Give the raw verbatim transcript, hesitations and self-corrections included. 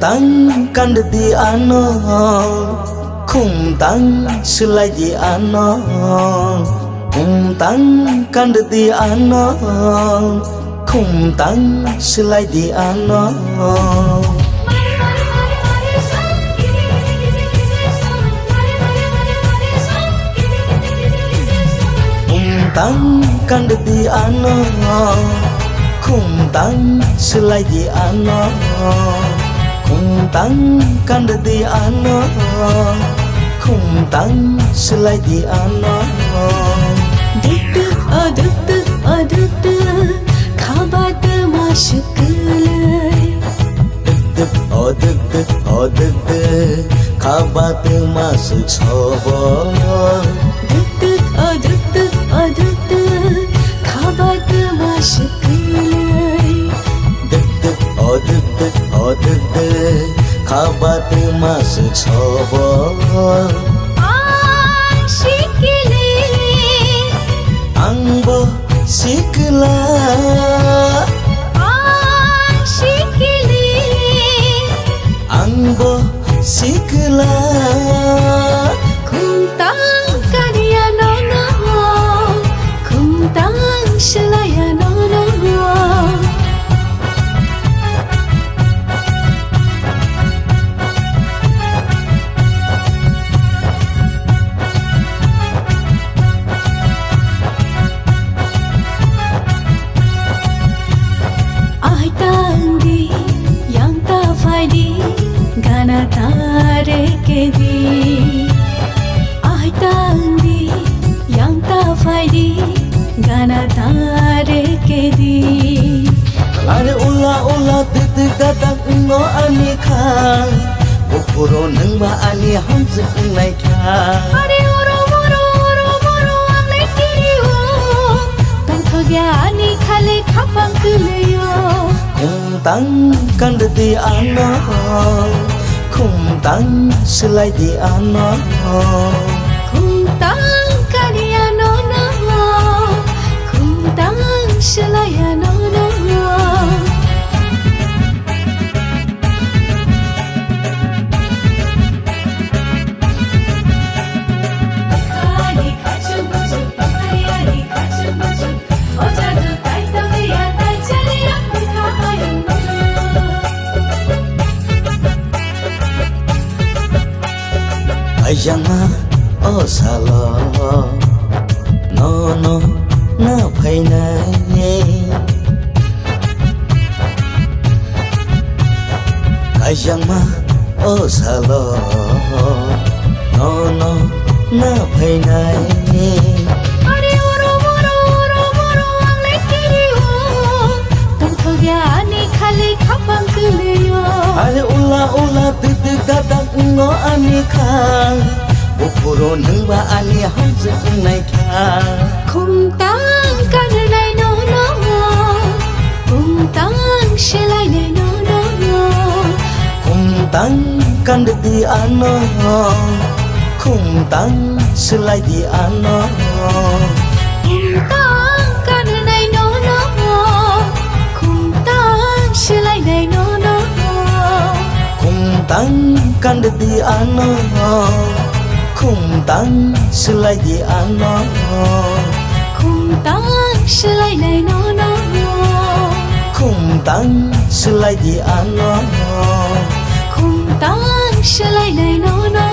Tang kandi ano, khum tang swlai di ano. Khum tang kandi ano, khum tang swlai di ano. Khum tang kandi ano, khum tang swlai di ano. Khum tang kandi ano, khum tang swlai di ano. Duk duk, o duk duk, o duk duk, khaba tuma swk kwlwi. Duk duk, o duk duk, o duk duk, khaba tuma swk sobo. Duk duk, o duk duk, o duk duk, khaba tuma swk kwlwi. Duk duk, o duk duk, o duk duk, khaba tuma swk sobo. Ang sikili. Angbo sikla. Ang sikili. Angbo sikla. Khum tang kandi ano no, khum tang swlai ano no. Ahai tang di, yang ta phai di, gana ta reke di. Ahai tang di, yang ta phai di, gana ta reke di. Are ula ula dede gadak no ani kha. Buphuru nwngba ani hamsik wngnai kha. Are oro moro, oro moro ang lai kiri o. Tongthokya ani khali khapang kwlwi o. Khum tang kandi ano, khum tang swlai di ano. Khum tang kandi ano no, khum tang swlai ano no. Kaijangma o salo nono na phainai. Kaijangma o salo nono na phainai. Are oro moro, oro moro ang lai kiri o. Tongthokya ani khali khapang kwlwi o. Are ula ula dede gadak no ani kha. Buphuru nwngba ani hamsik wngnai kha. Khum tang kandi nai no no, khum tang swlai nai no no. Khum tang kandi ano, khum tang swlai di ano. Khum tang kandi nai no no, khum tang swlai nai no no. Khum tang kandi ano, khum tang swlai di ano. Khum tang swlai nai no no. Khum tang swlai di ano. Khum tang swlai nai no no.